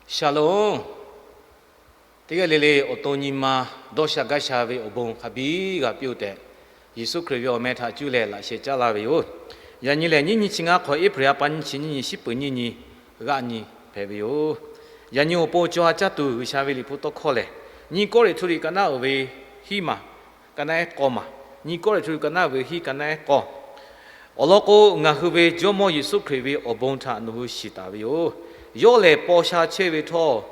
Shalom. Teˇ g'aˇ le le awˬ to nyi ma dawˇ sha gaˇ sha ve awˬ bon hk'a biˇ g'a piˇ-oˆ tehꞈ, Yeˍsuˆ Hkriꞈ ve awˬ meh htaꞈ cuˇ leh laꞈ sheh caˉ laˇ ve yoˬ. Yaꞈ nyi lehˬ, nyiˇ nyi chi ngaˇ hk'awꞈ April ha pa nyiˇ chi nyiˇ nyi, shiˉ peuˍ nyiˇ nyi, g'aˆ nyi hpehꞈ ve yoˬ. Yaꞈ nyi awˬ pon caw ha caˇ tuˬ G'uiˬsha ve liꞈ hpu tawˇ hkawˇ lehˬ, nyiˇ Kawˇrenˍhtuˆ liꞈ ka naˉ uiˍ ve hiˉ maˬ, ka naˉ ehˉ k'awˇ maˬ. Nyiˇ Kawˇrenˍhtuˆ liꞈ ka naˉ uiˍ ve hiˉ, ka naˉ ehˉ k'awˇ. Awˬ lawn k'o, ngaˬ hui ve Jawˇmawˇ Yeˍsuˆ Hkriꞈ ve awˬ bon htaꞈ nawˬ hui shiˍ taˍ ve yoˬ. Yawˇ lehˬ paw sha chehˇ ve htawˇ,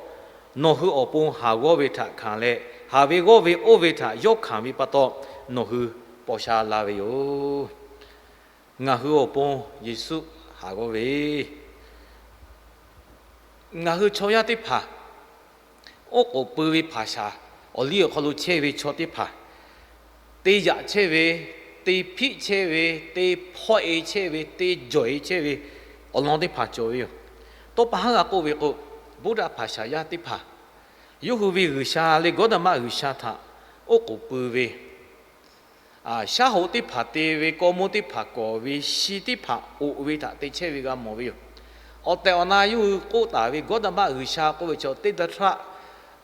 nawˬ hui awˬ pon haˍ g'awˇ ve htaꞈ hkanˍ leh, haˍ ve g'awˇ ve oˇ ve htaꞈ yawˇ hkanˍ ve pa taw, nawˬ hui paw sha la ve yoˬ. Ngaˬ hui awˬ pon Yeˍsuˆ haˍ g'awˇ ve, ngaˬ hui chaw yaˇ teˇ hpaˍ, oˉ k'oˍ pui ve hpaˍ shaˍ, awˬ liˇ awˬ hk'aw lo chehˇ ve chaw teˇ hpaˍ, te yaꞈ chehˇ ve, te hpiˆ chehˇ ve, te hpawˇ-e chehˇ ve, te jawˬ-e chehˇ ve, awˬ lawn teˇ hpaˍ cawˬ ve yoˬ. Tawˇ pa haˉ g'a k'oˆ ve k'o, Buddha hpaˍ shaˍ yaˇ teˇ hpaˍ, yawˇ hui ve G'uiˬsha le Gawˇdamˍ G'uiˬsha htaꞈ oˉ k'oˍ pui ve, shaˉ hoꞈ teˇ hpaˍ te ve, kawˇ monˇ teˇ hpaˍ kawˍ ve, shi teˇ hpaˍ oꞈ ve htaꞈ te chehˇ ve g'a mawˬ ve yoˬ. Awˬ tehˬ awˬ na yawˇ hui k'oˆ taˍ ve Gawˇdamˍ G'uiˬsha k'oˆ ve chaw teˇ daꞈ htaˇ,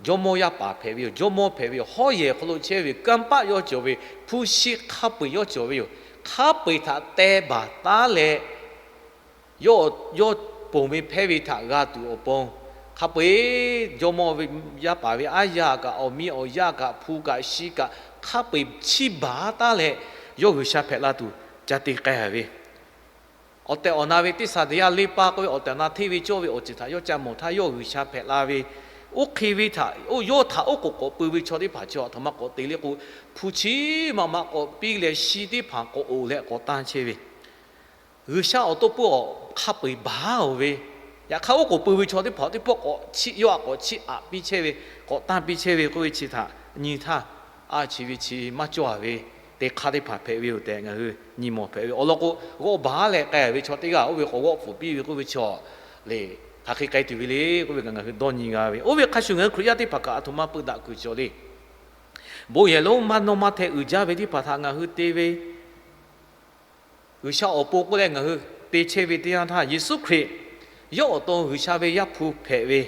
jawˇmawˇ yaˇ paˍ hpehꞈ ve yoˬ. Jawˇmawˇ hpehꞈ ve yoˬ. Hawˉ yehˬ hk'aw lo chehˇ ve kanˇ paˆ yawˇ cawˬ ve, hpu shi hk'a peu-eˬ yawˇ cawˬ ve yoˬ. Hk'a peu-eˬ htaꞈ teh baˬ taˉ leh, yawˇ, yawˇ ponˬ ve hpehˇ ve htaꞈ g'a tuˬ awˬ pon, hk'a peu-eˬ jawˇmawˇ ve yaˇ paˍ ve aˉ yaˇ kaꞈ, awˬ miˇ awˬ yaˇ kaꞈ, hpu kaꞈ shi kaꞈ, hk'a peu-eˬ chiˇ baˬ taˉ leh, yawˇ G'uiˬsha hpehꞈ la tuˬ ca te k'ai ve. Awˬ tehˬ awˬ na ve teˇ saˍ teˇ yaˇ le paˇ k'oˆ ve awˬ tehˬ awˬ na hteˇ ve cawˇ ve awˬ ceuˬ htaꞈ yawˇ ca mawˬ htaˇ, yawˇ G'uiˬsha hpehꞈ la ve, oˇ hk'e ve htaꞈ, oˇ yawˇ htaꞈ oˉ k'oˍ k'awꞈ pui ve chaw teˇ hpaˍ chi a htoꞈ ma k'awꞈ te le k'o, hpu chi maꞈ maꞈ k'awꞈ piˇ leh shi teˇ hpaˍ k'awꞈ oꞈ leh k'awꞈ tanˇ chehˇ ve, G'uiˬsha awˬ to pui awˬ hk'a peu-eˬ baˬ-oˬ ve, yaꞈ hk'aˇ oˉ k'oˍ pui ve chaw teˇ hpaˍ teˇ pawˆ k'awꞈ chiˇ, yawˇ htaꞈ k'awꞈ chiˇ aꞈ piˇ chehˇ ve, k'awꞈ tanˇ piˇ chehˇ ve k'oˆ ve chi htaꞈ nyi htaˇ, a chi ve chi maˇ cawˇ-a ve teˇ hk'aˇ teˇ hpaˍ hpehꞈ ve yoˬ tehꞈ ngaˬ hui nyi mawˬ hpehꞈ ve. Awˬ lawn k'o, g'awˇ baˬ leh k'ai ve chaw teˇ g'aˇ oˇ ve k'awꞈ g'awˆ pfuhˍ piˇ ve k'oˆ ve chaw le, hk'aˬ hk'e k'ai tuˬ ve le k'oˆ ve kaꞈ ngaˬ hui dawˇ nyi g'a ve. Oˇ ve hk'a shuˍ ngaˬ hui Hkriꞈ yaˇ teˇ hpaˍ kaꞈ a htoꞈ ma peu daꞈ kuiˬ cawˬ le. Bon yehˬ lonˉ maˇ nawˇ maˇ hteh uiˍ jaˇ ve teˇ hpaˍ htaꞈ ngaˬ hui te ve, G'uiˬsha awˬ pon k'oˆ leh ngaˬ hui te chehˇ ve teˇ yanˇ htaˇ, Yeˍsuˆ Hkriꞈ yawˇ awˬ to G'uiˬsha ve Yaˇ hpu hpehꞈ ve,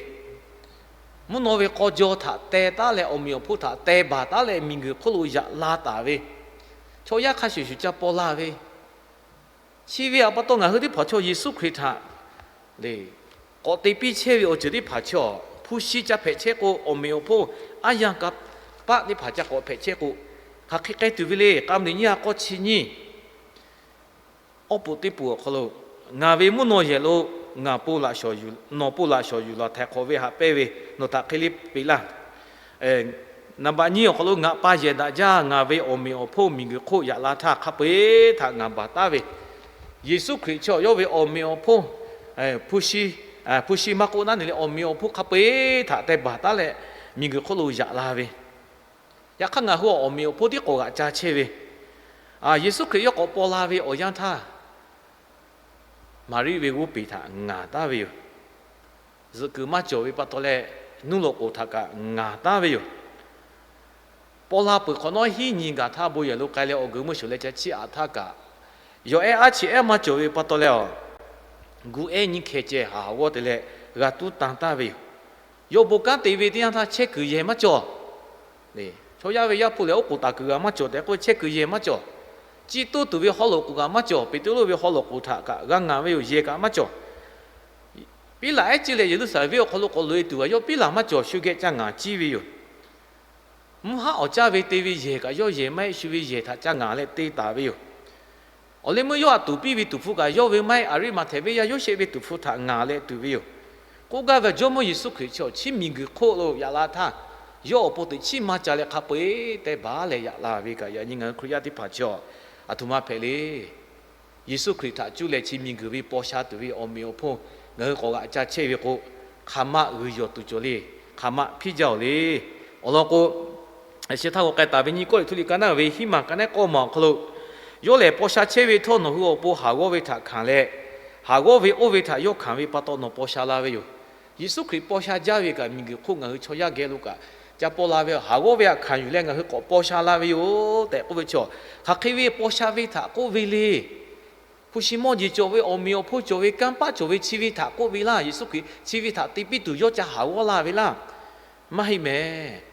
mvuhˇ naw ve k'aw jaw htaꞈ teh taˉ leh awˬ meꞈ awˬ hponˇ htaꞈ teh baˬ taˉ leh miˬguiˬ hk'oˆ lo yaꞈ la taˍ ve, chaw yaˇ hk'a shuˍ shuˍ ca paw la ve, chi ve awˬ pa taw ngaˬ hui teˇ hpaˍ chaw Yeˍsuˆ Hkriꞈ htaꞈ le k'awꞈ te piˇ chehˇ ve awˬ ceuˬ teˇ hpaˍ chaw, hpu shi ca hpehꞈ chehˇ k'o, awˬ meꞈ awˬ hponˇ aˉ yanˇ kanˇ paˆ teˇ hpaˍ ca k'awꞈ hpehꞈ chehˇ k'o, hk'aˬ hk'e k'ai tuˬ ve le. K'a meuˍ nyiˇ ha k'awˇ chi nyiˇ, awˇ puꞈ teˇ puꞈ awˬ hk'aw lo, ngaˬ ve mvuhˇ naw yehˬ lo ngaˬ, nawˬ po laꞈ shawˍ yuˬ laˬ htaiˍ hk'awꞈ ve haꞈ pehnˇ ve, nawˬ htaꞈ hk'e le peꞈ laˇ. Naˍ baꞈ nyiˇ awˬ hk'aw lo ngaˬ pa yehˬ daꞈ jaˇ, ngaˬ ve awˬ meꞈ awˬ hponˇ miˬguiˬ hk'oˆ yaꞈ la htaˇ hk'a peu-eˬ htaꞈ ngaˬ baˬ taˉ ve, Yeˍsuˆ Hkriꞈ chaw yawˇ ve awˬ meꞈ awˬ hponˇ, hpu shi maˇ k'oˆ naˉ ne le awˬ meꞈ awˬ hponˇ hk'a peu-eˬ htaꞈ teh baˬ taˉ leh miˬguiˬ hk'oˆ lo yaꞈ la ve, yaꞈ hk'aˇ ngaˬ hui awˬ meꞈ awˬ hponˇ tiˉ k'awꞈ g'aꞈ ca chehˇ ve, Yeˍsuˆ Hkriꞈ yawˇ k'awꞈ paw la ve awˬ yanˇ htaˇ, Maˍriˆ ve g'oˇ peˬ htaꞈ ngaˍ taˉ ve yoˬ. Zuhꞈ kuiˬ maˇ cawˬ ve pa taw leh, nuˇ loꞈ k'oˍ htaꞈ kaꞈ ngaˍ taˉ ve yoˬ. Paw la peuˬ hk'awꞈ nawˉ hiˉ nyi gaˬ htaˇ bon yehˬ lo k'ai leh awˬ g'uiˬ meuˇ shuˍ leh ca chiˇ aꞈ htaˇ kaꞈ, yawˬ ehˉ aˉ chi ehˉ maˇ cawˬ ve pa taw leh, gu ehˉ nyiˇ hkeh ceh haˍ g'awˇ te leh g'a tuˉ tan taˍ ve yoˬ. Yawˇ bon kanˉ te ve teˇ yanˇ htaˇ chehˇ kuiˬ yehˬ maˇ cawˬ. Chaw yaˇ ve Yaˇ hpu lehˬ oˉ k'oˍ taˍ kuiˬ g'a maˇ cawˬ tehꞈ k'oˆ, chehˇ kuiˬ yehˬ maˇ cawˬ. Ciˇ toˇ tuˬ ve haw loꞈ k'oˍ g'a maˇ cawˬ. Peˍtruˆ ve haw loꞈ k'oˍ htaꞈ kaꞈ g'a ngaˍ ve yoˬ, yehˬ kaꞈ maˇ cawˬ. Piˉlaꞈ ehˉ ciˇ leh Yeˍruˆsaˍlehnˍ venˇ awˬ hk'aw lo k'awꞈ loꞈ-e tuˬ kaꞈ yawˇ Piˉlaꞈ maˇ cawˬ, shu geh ca ngaˍ ciˇ ve yoˬ. Mvuhˇ haˉ awˬ caˇ ve te ve yehˬ kaꞈ yawˇ yehˬ maˇ heˆ, shu ve yehˬ htaꞈ ca ngaˍ leh te taˍ ve yoˬ. Awˬ leh meuˇ yawˇ htaꞈ tuˍ piˇ ve tuˍ hpfuh kaꞈ yawˇ ve maˇ heˆ, Aˍriˆmaꞈhtehˍ venˇ yaˇ Yoˇsehꞈ ve tuˍ hpfuh htaꞈ ngaˍ leh tuˬ ve yoˬ. K'oˆ gaˇ ve Jawˇmawˇ Yeˍsuˆ Hkriꞈ chi awˬ chiˉ miˬguiˬ hk'oˆ lo yaꞈ la htaˇ, yawˇ awˬ pon teꞈ chiˉ maˇ ca leh hk'a peu-eˬ teh baˬ leh yaꞈ la ve kaꞈ, yaꞈ nyi ngaˬ hui Hkriꞈ yaˇ teˇ hpaˍ chi a, aˬ htoꞈ ma hpehꞈ le. Yeˍsuˆ Hkriꞈ htaꞈ cuˇ leh chi miˬguiˬ ve paw sha tuˬ ve awˬ meꞈ awˬ hponˇ ngaˬ hui k'awꞈ g'aꞈ ca chehˇ ve k'o, hk'aˬ ma g'uiˬ yawˬ tuˬ cawˬ le. Hk'aˬ ma hpiˇ jaˇ-oˬ le. Awˬ lawn k'o, shi htaˇ k'awꞈ k'ai taˍ ve nyiˇ Kawˇrenˍhtuˆ liꞈ ka naˉ ve hiˉ maˬ ka naˉ k'awˇ maˬ awˬ hk'aw lo, yawˇ lehˬ paw sha chehˇ ve htawˇ nawˬ hui awˬ pon haˍ g'awˇ ve htaꞈ hkanˍ leh, haˍ g'awˇ ve oˇ ve htaꞈ yawˇ hkanˍ ve pa taw nawˬ paw sha la ve yoˬ. Yeˍsuˆ Hkriꞈ paw sha jaˇ ve kaꞈ miˬguiˬ hk'oˆ ngaˬ hui chaw yaˇ geh lo kaꞈ ca paw la ve, haˍ g'awˇ ve htaꞈ hkanˍ yuˬ leh ngaˬ hui k'awꞈ paw sha la ve yoˬ tehꞈ k'oˆ ve chaw, hk'aˬ hk'e ve paw sha ve htaꞈ k'oˆ ve le. Hpu shi mawˇ jeˬ cawˬ ve, awˬ meꞈ awˬ hponˇ cawˬ ve, kanˇ paˆ cawˬ ve chi ve htaꞈ k'oˆ ve laˇ. Yeˍsuˆ Hkriꞈ chi ve htaꞈ te piˇ tuˬ yawˇ ca haˍ g'awˇ laˇ ve laˇ. Maˇ heˆ mehˍ.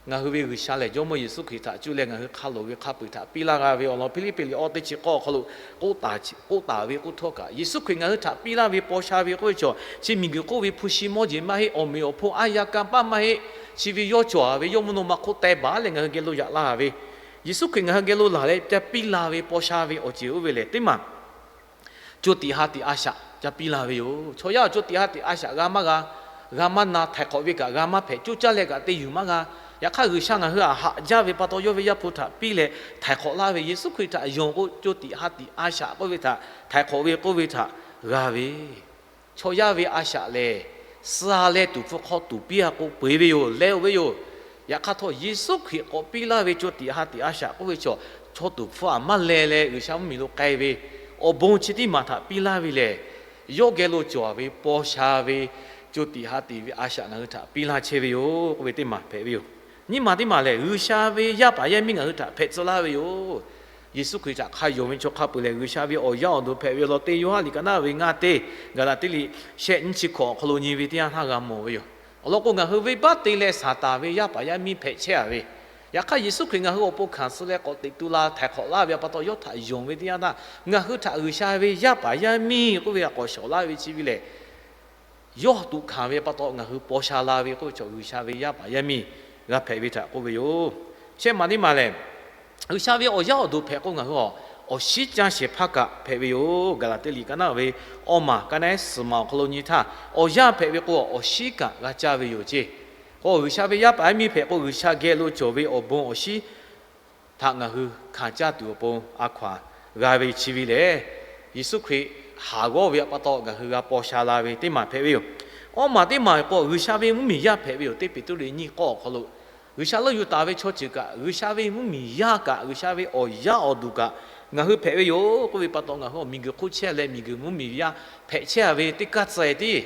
Ngaˬ hui ve G'uiˬsha lehˬ, Jawˇmawˇ Yeˍsuˆ Hkriꞈ htaꞈ cuˇ leh ngaˬ hui hk'a loˍ ve hk'a peu-eˬ htaꞈ piˇ laˇ g'a ve awˬ lawn Hpiˇliˇpiˆ liꞈ awˇ teˇ chi k'awˇ awˬ hk'aw lo k'oˆ taˍ ve k'oˆ htawˇ kaꞈ, Yeˍsuˆ Hkriꞈ ngaˬ hui htaꞈ piˇ laˇ ve paw sha ve k'oˆ ve chaw, chi miˬguiˬ hk'oˆ ve hpu shi mawˇ jeˬ maˇ heˆ, awˬ meꞈ awˬ hponˇ aˉ yaˇ kanˇ paˆ maˇ heˆ, chi ve yawˇ cawˬ ve yawˇ mvuhˇ naw ma hk'oˆ teh baˬ leh ngaˬ hui geh lo yaꞈ la ve, Yeˍsuˆ Hkriꞈ ngaˬ hui geh lo laˬ leh ca piˇ la ve paw sha ve awˬ ceuˬ oˇ ve lehˬ, teˇ maˬ co tiꞈ ha tiꞈ a shaꞈ ca piˇ la ve yoˬ. Chaw yaˇ awˬ co tiꞈ ha tiꞈ a shaꞈ g'a maˇ g'a, g'a maˇ na, htaiˍ hk'awꞈ ve kaꞈ g'a maˇ hpehꞈ, coˇ caˇ leh kaꞈ te yuˬ maˇ g'a. Yaꞈ hk'aˇ, G'uiˬsha ngaˬ hui htaꞈ haꞈ jaˇ ve pa taw, yawˇ ve Yaˇ hpu htaꞈ piˇ leh htaiˍ hk'awꞈ laˇ ve, Yeˍsuˆ Hkriꞈ htaꞈ yonˍ k'o, co tiꞈ ha tiꞈ a shaꞈ k'oˆ ve htaꞈ htaiˍ hk'awꞈ ve k'oˆ ve htaꞈ g'a ve, chaw yaˇ ve a shaꞈ lehˬ, suh leh tuˍ hpfuh hk'aw tuˍ piˇ a k'o peu eˬ ve yoˬ, leh-oˬ ve yoˬ. Yaꞈ hk'aˇ htawˇ, Yeˍsuˆ Hkriꞈ k'awꞈ piˇ laˇ ve co tiꞈ ha tiꞈ a shaꞈ k'oˆ ve chaw, chaw tuˍ hpfuh aꞈ maˇ leh leh G'uiˬsha mvuhˇmiˬ lo k'ai ve awˬ bon chi teˇ maˬ htaꞈ piˇ laˇ ve lehˬ, yawˇ geh lo cawˬ ve paw sha ve co tiꞈ ha tiꞈ ve a shaꞈ ngaˬ hui htaꞈ piˇ laˇ chehˇ ve yoˬ k'oˆ ve teˇ maˬ hpehꞈ ve yoˬ. Nyiˇ maˬ teˇ maˬ lehˬ, G'uiˬsha ve yaˇ paˍ yaˇ miˇ ngaˬ hui htaꞈ hpehꞈ tcuh laˇ ve yoˬ. Yeˍsuˆ Hkriꞈ htaꞈ hk'a yonˍ ve chaw hk'a peu-eˬ lehˬ, G'uiˬsha ve awˬ yaˇ awˬ duˬ hpehꞈ ve awˬ lawn teˇ Yoˇhanˬ liꞈ ka naˉ ve ngaˇ teˇ, Gaˍlaˍtiˆ liꞈ shehˆ nyiˇ chi hkawꞈ awˬ hk'aw lo nyi ve teˇ yanˇ htaˇ g'a mawˬ ve yoˬ. Awˬ lawn k'o, ngaˬ hui venˇbaˆ te leh Saˍtanˍ ve yaˇ paˍ yaˇ miˇ hpehꞈ chehˇ a ve, yaꞈ hk'aˇ Yeˍsuˆ Hkriꞈ ngaˬ hui awˬ pon hkanˍ suh leh k'awꞈ teꞈ tu la htaiˍ hk'awꞈ laˇ ve pa taw, yawˇ htaꞈ yonˍ ve teˇ yanˇ htaˇ, ngaˬ hui htaꞈ G'uiˬsha ve yaˇ paˍ yaˇ miˇ k'oˆ ve htaꞈ k'awꞈ shawˍ laˇ ve chi ve lehˬ, yawˇ tuꞈ hkanˍ ve pa taw ngaˬ hui paw sha la ve k'oˆ ve chaw, G'uiˬsha ve yaˇ paˍ yaˇ miˇ g'a hpehꞈ ve htaꞈ k'oˆ ve yoˬ. Shehˆ maˬ teˇ maˬ lehˬ, G'uiˬsha ve awˬ yaˇ awˬ duˬ hpehꞈ k'o, ngaˬ hui awˬ shinˉ caˇ shehˍ hpaˇ kaꞈ hpehꞈ ve yoˬ. Gaˍlaˍtiˆ liꞈ ka naˉ ve awˇ maˬ ka naˉ suhˍ maˬ awˬ hk'aw lo nyi htaˇ, awˬ yaˇ hpehꞈ ve k'o, awˬ shinˉ kaꞈ g'a caˇ ve yoˬ ceˇ. K'o, G'uiˬsha ve yaˇ paˍ yaˇ miˇ hpehꞈ k'o, G'uiˬsha geh lo cawˬ ve awˬ bon awˬ shinˉ htaꞈ ngaˬ hui hkanˍ caˇ tuˬ awˬ pon a hkaw-anˬ g'a ve chi ve lehˬ, Yeˍsuˆ Hkriꞈ haˍ g'awˇ ve pa taw ngaˬ hui g'a paw sha la ve teˇ maˬ hpehꞈ ve yoˬ. Awˇ maˬ teˇ maˬ k'o, G'uiˬsha ve mvuhˇmiˬ yaˇ hpehꞈ ve yoˬ. Teˇ Peˍtruˆ liꞈ nyiˇ k'awˇ awˬ hk'aw lo, G'uiˬsha leuˆ yuˬ taˍ ve chaw ceuˬ kaꞈ, G'uiˬsha ve mvuhˇmiˬ yaˇ kaꞈ, G'uiˬsha ve awˬ yaˇ awˬ duˬ kaꞈ ngaˬ hui hpehꞈ ve yoˬ k'oˆ ve pa taw, ngaˬ hui awˬ miˬguiˬ hk'oˆ chehˇ leh miˬguiˬ mvuhˇmiˬ yaˇ hpehꞈ chehˇ a ve teˇ kaˇ tcuh tiˉ,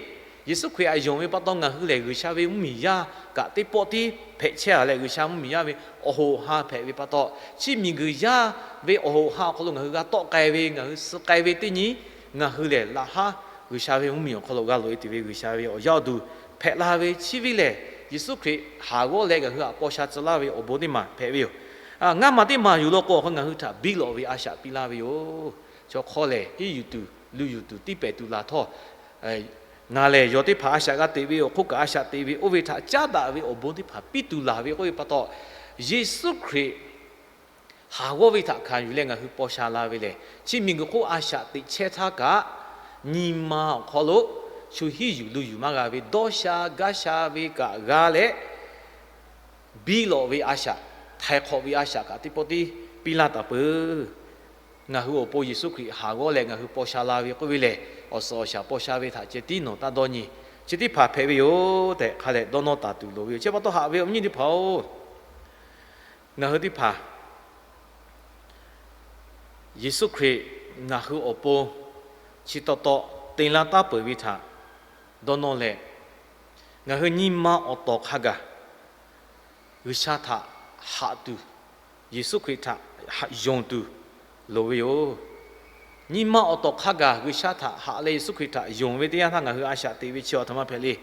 Yeˍsuˆ Hkriꞈ htaꞈ yonˍ ve pa taw ngaˬ hui lehˬ, G'uiˬsha ve mvuhˇmiˬ yaˇ kaꞈ teˇ pawˆ tiˉ hpehꞈ chehˇ a leh, G'uiˬsha mvuhˇmiˬ yaˇ ve awˬ hoꞈ ha hpehꞈ ve pa taw, chi miˬguiˬ yaˇ ve awˬ hoꞈ ha awˬ hk'aw lo ngaˬ hui g'a tawˆ k'ai ve, ngaˬ hui suh k'ai ve teˇ nyi, ngaˬ hui lehˬ laꞈ haˉ G'uiˬsha ve mvuhˇmiˬ awˬ hk'aw lo g'a loꞈ e tuˬ ve G'uiˬsha ve awˬ yaˇ awˬ duˬ hpehꞈ la ve chi ve lehˬ, Yeˍsuˆ Hkriꞈ haˍ g'awˇ leh ngaˬ hui htaꞈ paw sha tcuh laˇ ve awˬ bon teˇ maˬ hpehꞈ ve yoˬ. Ngaˇ maˬ teˇ maˬ yuˬ law k'o, ngaˬ hui htaꞈ biˇ lawꞈ ve a shaꞈ piˇ laˇ ve yoˬ. Chaw hk'awˇ lehˬ, hiˉ yuˬ tuˬ, luˬ yuˬ tuˬ, tiˇ pehˍ tuˬ laˬ htawˇ, ngaˬ lehˬ yawˬ teˇ hpaˍ a shaꞈ g'a teꞈ ve, awˬ hk'oˆ kaꞈ a shaꞈ teꞈ ve, oˇ ve htaꞈ caˉ daꞈ ve awˬ bon teˇ hpaˍ piˇ tuˬ laˬ ve k'oˆ ve pa taw, Yeˍsuˆ Hkriꞈ haˍ g'awˇ ve htaꞈ hkanˍ yuˬ leh ngaˬ hui paw sha la ve lehˬ, chi miˬguiˬ hk'oˆ a shaꞈ teꞈ chehˇ htaˇ kaꞈ, nyi ma awˬ hk'aw lo shu hiˉ yuˬ luˬ yuˬ maˇ g'a ve, dawˇ sha gaˇ sha ve kaꞈ g'a leh, biˇ lawꞈ ve a shaꞈ, htaiˍ hk'awꞈ ve a shaꞈ kaꞈ teˇ pawˆ tiˉ piˇ laˇ taˍ peuˬ. Ngaˬ hui awˬ pon Yeˍsuˆ Hkriꞈ haˍ g'awˇ leh ngaˬ hui paw sha la ve k'oˆ ve lehˬ, awˬ suhˍ awˬ shaˍ paw sha ve htaꞈ ceh tiˉ nawˬ taˇ dawˇ nyi. Chi teˇ hpaˍ hpehꞈ ve yoˬ tehꞈ hk'a lehˬ dawˇ nawˇ taˍ tuˬ loˍ ve yoˬ. Chi pa taw haꞈ ve awˬ viˉ awˬ nyi teˇ hpaˍ-oˬ, ngaˬ hui teˇ hpaˍ Yeˍsuˆ Hkriꞈ ngaˬ hui awˬ pon chi taw taw te laˇ taˍ peuˬ ve htaꞈ dawˇ nawˇ leh, ngaˬ hui nyi ma awˬ tawˍ hk'a gaˬ G'uiˬsha htaꞈ haꞈ tuˬ, Yeˍsuˆ Hkriꞈ htaꞈ haꞈ yonˍ tuˬ loˍ ve yoˬ. Nyi ma awˬ tawˍ hk'a gaˬ G'uiˬsha htaꞈ haꞈ leh Yeˍsuˆ Hkriꞈ htaꞈ yonˍ ve teˇ yanˇ htaˇ ngaˬ hui a shaꞈ teꞈ ve chi awˬ htoꞈ ma hpehꞈ le.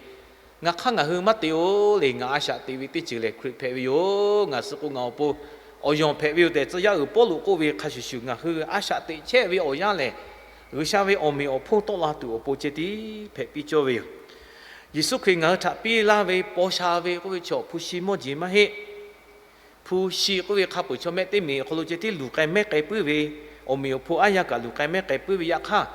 Ngaˬ hk'aˇ ngaˬ hui maˇ te-o le. Ngaˬ a shaꞈ teꞈ ve teˇ ceuˬ lehˬ Hkriꞈ hpehꞈ ve yoˬ. Ngaˬ suh k'o ngaˬ awˬ pon awˬ yonˍ hpehꞈ ve yoˬ tehꞈ tcuh yaˇ uiˍ Pawˇluꞈ k'oˆ ve hk'a shuˍ shuˍ, ngaˬ hui a shaꞈ teꞈ chehˇ ve awˬ yanˇ lehˬ, G'uiˬsha ve awˬ meꞈ awˬ hponˇ tawˆ la tuˬ awˬ pon ceh tiˉ hpehꞈ piˇ cawˇ ve yoˬ. Yeˍsuˆ Hkriꞈ ngaˬ hui htaꞈ piˇ laˇ ve paw sha ve k'oˆ ve chaw hpu shi mawˇ jeˬ maˇ heˆ. Hpu shi k'oˆ ve hk'a peuˬ chaw mehˆ teˇ miˬ awˬ hk'aw lo ceh tiˉ luˬ k'ai mehˉ k'ai puiˉ ve, awˬ meꞈ awˬ hponˇ aˉ yaˇ kaꞈ luˬ k'ai mehˉ k'ai puiˉ ve yaꞈ hk'aˇ,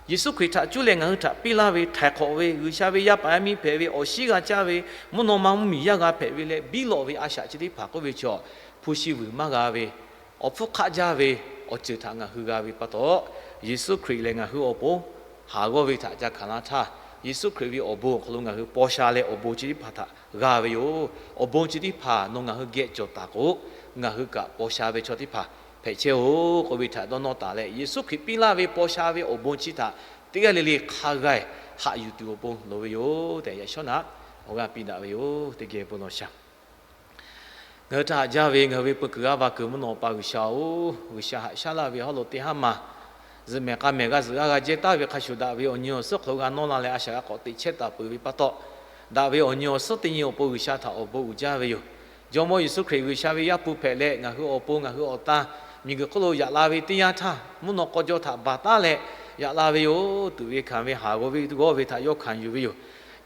Yeˍsuˆ Hkriꞈ htaꞈ cuˇ leh ngaˬ hui htaꞈ piˇ laˇ ve htaiˍ hk'awꞈ ve G'uiˬsha ve yaˇ paˍ yaˇ miˇ hpehꞈ ve, awˬ shinˉ g'a caˇ ve, mvuhˇ naw ma mvuhˇmiˬ yaˇ g'a hpehꞈ ve leh biˇ lawꞈ ve a shaꞈ chi teˇ hpaˍ k'oˆ ve chaw, hpu shi vuiˬ maˇ g'a ve, awˬ hpfuhˇ hk'aˆ jaˇ ve awˬ ceuˬ htaꞈ ngaˬ hui g'a ve pa taw, Yeˍsuˆ Hkriꞈ lehˬ ngaˬ hui awˬ pon haˍ g'awˇ ve htaꞈ ca hkanˍ laˇ htaˇ, Yeˍsuˆ Hkriꞈ ve awˬ bon awˬ hk'aw lo ngaˬ hui paw sha leh awˬ bon chi teˇ hpaˍ htaꞈ g'a ve yoˬ. Awˬ bon chi teˇ hpaˍ nawˬ ngaˬ hui geh cawˬ taˍ k'o, ngaˬ hui kaꞈ paw sha ve chaw teˇ hpaˍ hpehꞈ chehˇ-oˬ k'oˆ ve htaꞈ dawˇ nawˇ taˍ leh, Yeˍsuˆ Hkriꞈ piˇ laˇ ve paw sha ve awˬ bon chi htaꞈ teˇ g'aˇ le le hk'a gaˬ haꞈ yuˬ tuˬ awˬ pon loˍ ve yoˬ tehꞈ yaꞈ shawˉ naꞈ awˬ g'aˇ piˇ daꞈ ve yoˬ. Teˇ geh bon lawˬ shaˍ. Ngaˬ hui htaꞈ haꞈ jaˇ ve ngaˬ hui ve peu kuiˬ g'aˇ va kuiˬ mvuhˇ naw pa G'uiˬsha-oˬ, G'uiˬsha haꞈ shaˉ laˇ ve hawˉ lo teˇ haˉ maˬ zuhꞈ mehˍ k'a mehˍ g'a zuhꞈ g'aˇ g'a jehˇ taˍ ve hk'a shuˍ, daꞈ ve awˬ nyi awˬ suhˉ hk'aw lo g'a nawˇ la leh a shaꞈ g'a k'awꞈ teꞈ chehˇ taˍ peuˬ ve pa taw, daꞈ ve awˬ nyi awˬ suhˉ teˇ nyi awˬ pon G'uiˬsha htaꞈ awˬ bon uiˍ jaˇ ve yoˬ. Jawˇmawˇ Yeˍsuˆ Hkriꞈ G'uiˬsha ve Yaˇ hpu hpehꞈ leh, ngaˬ hui awˬ pon ngaˬ hui awˬ tan miˬguiˬ hk'oˆ lo yaꞈ la ve teˇ yanˇ htaˇ, mvuhˇ naw k'aw jaw htaꞈ baˬ taˉ leh yaꞈ la ve yoˬ. Tuꞈ ve hkanˍ ve haˍ g'aw ve g'awˇ ve htaꞈ yawˇ hkanˍ yuˬ ve yoˬ.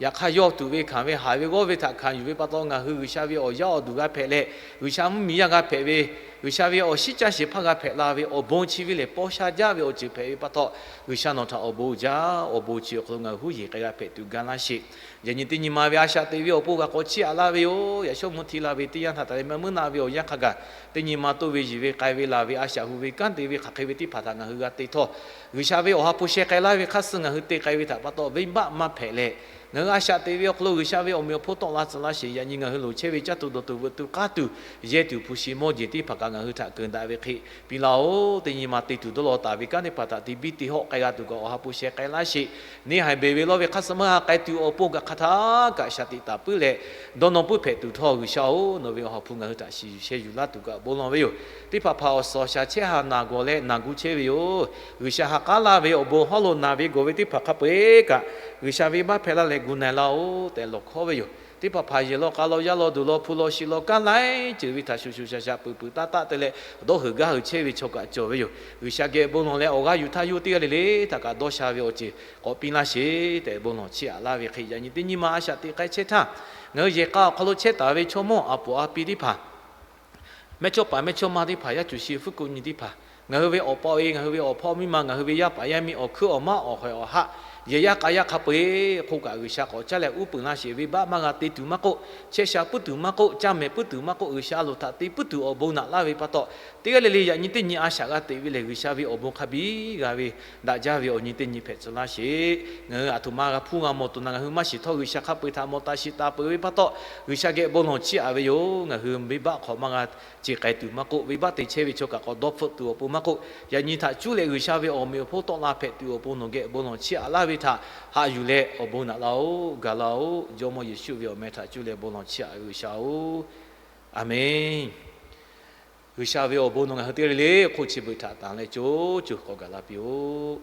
Yaꞈ hk'aˇ, yawˇ tuꞈ ve hkanˍ ve haˍ ve g'awˇ ve htaꞈ hkanˍ yuˬ ve pa taw, ngaˬ hui G'uiˬsha ve awˬ yaˇ awˬ duˬ g'a hpehꞈ leh, G'uiˬsha mvuhˇmiˬ yaˇ g'a hpehꞈ ve, G'uiˬsha ve awˬ shiˉ caˇ shiˍ hpaˇ g'a hpehꞈ la ve awˬ bon chi ve lehˬ, paw sha jaˇ ve awˬ ceuˬ hpehꞈ ve pa taw, G'uiˬsha nawˬ htaꞈ awˬ bon uiˍ jaˇ. Awˬ bon chi awˬ hk'aw lo ngaˬ hui huˉ yeˬ k'ai g'a hpehꞈ tuˬ ga laˇ sheˍ. Yaꞈ nyi teˇ nyi ma ve a shaꞈ teꞈ ve awˬ pon g'a k'awꞈ chiˇ aꞈ laˇ ve yoˬ. Yaꞈ shawˉ mvuh hti la ve teˇ yanˇ htaꞈ taˍ leh mehˆ meuˇ naˆ ve awˬ yanˇ hk'a gaˬ, teˇ nyi ma toˆ ve yiˬ ve k'ai ve laˬ ve a shaꞈ hu ve kanˉ te ve hk'aˬ hk'e ve teˇ hpaˍ htaꞈ ngaˬ hui g'a te htawˇ, G'uiˬsha ve awˬ ha hpu sheh k'ai laˇ ve hk'aˇ suh ngaˬ hui te k'ai ve htaꞈ pa taw, venˇbaˆ maˇ hpehꞈ leh, ngaˬ hui a shaꞈ teꞈ ve awˬ hk'aw lo G'uiˬsha ve awˬ meꞈ awˬ hponˇ tawˆ la tcuh laˇ sheˍ. Yaꞈ nyi ngaˬ hui loˍ chehˇ ve caˇ tuˬ dawˬ tuˬ veuꞈ tuˬ k'aˉ tuˬ yehˇ tuˬ hpu shi mawˇ jeˬ teˇ hpaˍ kaꞈ ngaˬ hui htaꞈ keunˍ daꞈ ve hk'e piˇ laˇ-oˬ. Teˇ nyi ma te tuˬ dawˇ law taˍ ve kanˉ teˇ hpaˍ htaꞈ te biˇ te hawˆ k'ai g'a tuˬ kaꞈ awˬ ha hpu sheh k'ai laˇ sheˍ. Neˇ haiˬ beˬ ve lawˇ ve hk'aˇ suh maˇ g'a k'ai tuˬ awˬ pon kaꞈ hk'a htaˇ kaꞈ shaˍ tiꞈ taˍ puiˉ leh, dawˇ nawˇ puiˉ hpehꞈ tuˬ htawˇ, G'uiˬsha-oˬ, nawˬ ve awˬ ha hpu ngaˬ hui htaꞈ shiˍ yuˬ sheh yuˬ laˇ tuˬ kaꞈ bon lawˬ ve yoˬ. Teˇ hpaˍ hpaˍ awˬ suhˍ awˬ shaˍ chehˇ ha naˬ gawˬ leh naˬ gu chehˇ ve yoˬ. G'uiˬsha ha k'aˉ laˇ ve awˬ bon hawˉ lo naˬ ve gawˬ ve teˇ hpaˍ hk'a peu-eˬ kaꞈ, G'uiˬsha venˇbaˆ hpehꞈ laˇ leh gu na-e laˇ-oˬ tehꞈ lawˬ hkawˉ ve yoˬ. Teˇ hpaˍ hpaˍ yehˬ law k'a law yaˇ law duˬ law hpu law shi law kanˉ laiˉ ceuˬ ve htaꞈ shuˍ shuˍ shaˍ shaˍ peuˬ peuˬ taˇ taˆ te leh, dawˇ heuˬ gaˇ heuˬ chehˇ ve chaw kaꞈ cawˬ ve yoˬ. G'uiˬsha geh bon lawˬ leh awˬ g'aˇ yuˬ htaˇ yawˇ teˇ g'aˇ le le htaꞈ kaꞈ dawˇ sha ve awˬ ceuˬ k'awꞈ piˇ laˇ sheˍ tehꞈ bon lawˬ chiˇ aꞈ laˇ ve hk'e, yaꞈ nyi teˇ nyi ma a shaꞈ teꞈ k'ai chehˇ htaˇ, ngaˬ hui yehˬ k'a awˬ hk'aw lo chehˇ taˍ ve chaw mawˇ a poˍ a pi teˇ hpaˍ, mehˇchawˇpaˍ mehˇchawˇma teˇ hpaˍ, yaˇ cuˬ shi fuˉ kuˆ nyi teˇ hpaˍ, ngaˬ hui ve awˬ pa awˬ e, ngaˬ hui ve awˬ hpawˇ miˇ ma, ngaˬ hui ve yaˇ paˍ yaˇ miˇ, awˬ hkuiˉ awˬ maˉ awˬ hk'aw awˬ haˆ, yehˬ yaˇ k'a yaˇ hk'a peu-eˬ hk'oˆ kaꞈ G'uiˬsha k'awꞈ caˉ leh uˉ peunˍ laˇ sheˍ. Venˇbaˆ maˇ g'a te tuˬ maˇ k'oˆ, chehˇ sha puiˉ tuˬ maˇ k'oˆ, caˇ mehˍ puiˉ tuˬ maˇ k'oˆ, G'uiˬsha loˍ htaꞈ te puiˉ tuˬ awˬ bon naꞈ laˇ ve pa taw, teˇ g'aˇ le le yaꞈ nyi teˇ nyi a shaꞈ g'a teꞈ ve lehˬ, G'uiˬsha ve awˬ bon hk'a biˇ g'a ve daꞈ jaˇ ve awˬ nyi teˇ nyi hpehꞈ tcuh laˇ sheˍ. Ngaˬ hui aˬ htoꞈ ma g'a hpuˇ g'a mawˬ tuˬ na, ngaˬ hui maˇ shiˍ htawˇ G'uiˬsha hk'a peu-eˬ htaꞈ mawˬ taˍ shiˍ taˍ peuˬ ve pa taw, G'uiˬsha geh bon lawˬ chiˇ aꞈ ve yoˬ. Ngaˬ hui venˇbaˆ hk'awꞈ maˇ g'a ceˬ k'ai tuˬ maˇ k'oˆ, venˇbaˆ te chehˇ ve chaw kaꞈ k'awꞈ dawˇ hpfuhˆ tuˬ awˬ pon maˇ k'oˆ, yaꞈ nyi htaꞈ cuˉ leh G'uiˬsha ve awˬ meꞈ awˬ hponˇ tawˆ la hpehꞈ tuˬ awˬ pon nawˬ geh bon lawˬ chiˇ aꞈ laˇ ve htaꞈ haꞈ yuˬ leh awˬ bon naꞈ laˇ-oˬ, ga laˇ-oˬ. Jawˇmawˇ Yeˍsuˆ ve awˬ meh htaꞈ cuˇ leh bon lawˬ chiˇ aꞈ ve G'uiˬsha-oˬ, Aˍmenˇ. G'uiˬsha ve awˬ bon nawˬ ngaˬ hui teˇ g'aˇ le le hk'oˆ chi beuꞈ htaꞈ tanˍ leh co co k'awꞈ gaˬ la piˇ-oˆ.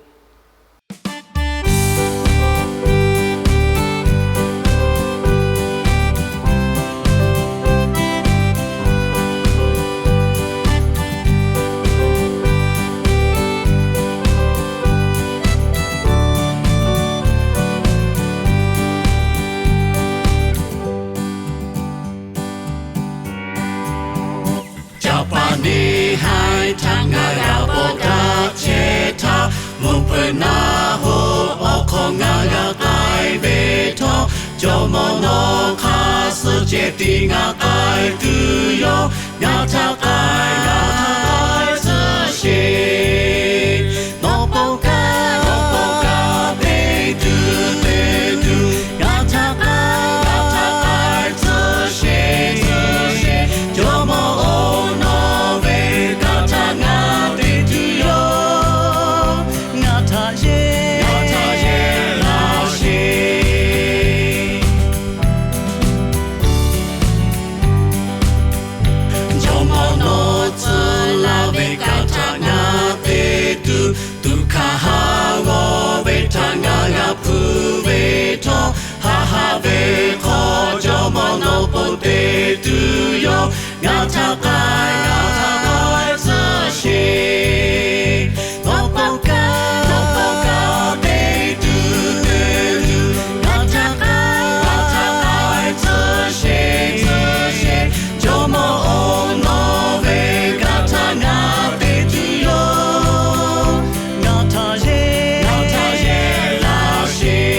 Jaˇ paˍ neˇ haiˬ htaꞈ ngaˬ g'a bawˆ daꞈ chehˇ htaˇ, mvuhˇ hpeuꞈ naˆ hoꞈ awˬ hk'aw ngaˬ g'a k'ai ve htawˇ, Jawˇmawˇ nawˬ hk'aˇ suh ceh tiꞈ ngaˬ k'ai tuˬ yoˬ. Ngaˬ htaꞈ k'ai, ngaˬ htaꞈ k'ai tcuh sheˍ. Nawˬ pawˆ kaˇ, nawˬ pawˆ kaˇ te tuˬ te tuˬ, ngaˬ htaꞈ k'ai, ngaˬ htaꞈ k'ai tcuh sheˍ, tcuh sheˍ. Jawˇmawˇ-oˬ, nawˬ ve kaꞈ htaꞈ ngaˬ te tuˬ yoˬ. Ngaˬ htaꞈ yeˬ, ngaˬ htaꞈ yeˬ laˇ sheˍ. Jawˇmawˇ nawˬ tcuh laˇ ve kaꞈ htaꞈ ngaˬ te tuˬ, tuꞈ hkanˍ haˉ g'awˇ ve htaꞈ ngaˬ g'a hpfuhˇ ve htawˇ, haˆ haˆ ve hk'aw Jawˇmawˇ nawˬ pon te tuˬ yoˬ. Ngaˬ htaꞈ k'ai, ngaˬ htaꞈ k'ai tcuh sheˍ. Nawˬ pawˆ kaˇ, nawˬ pawˆ kaˇ te tuˬ te tuˬ, ngaˬ htaꞈ k'ai, ngaˬ htaꞈ k'ai tcuh sheˍ, tcuh sheˍ. Jawˇmawˇ-oˬ, nawˬ ve kaꞈ htaꞈ ngaˬ te tuˬ yoˬ. Ngaˬ htaꞈ yeˬ, ngaˬ htaꞈ yeˬ laˇ sheˍ.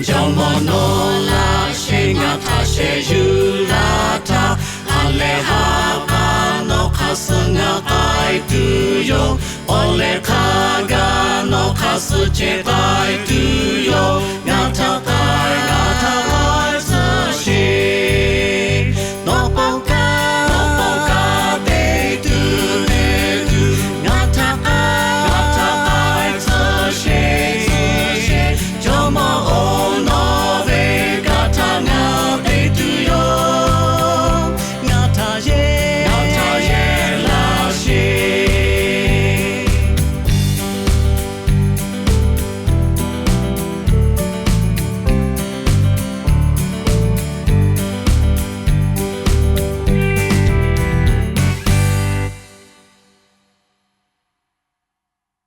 Jawˇmawˇ nawˬ laˇ shehˍ ngaˬ htaꞈ shehˍ yuˬ laˇ htaˇ, ha lehˬ ha k'a nawˬ hk'aˇ suh ngaˬ k'ai tuˬ yoˬ. Awˬ lehˬ hk'a gaˬ nawˬ hk'aˇ suh ceh k'ai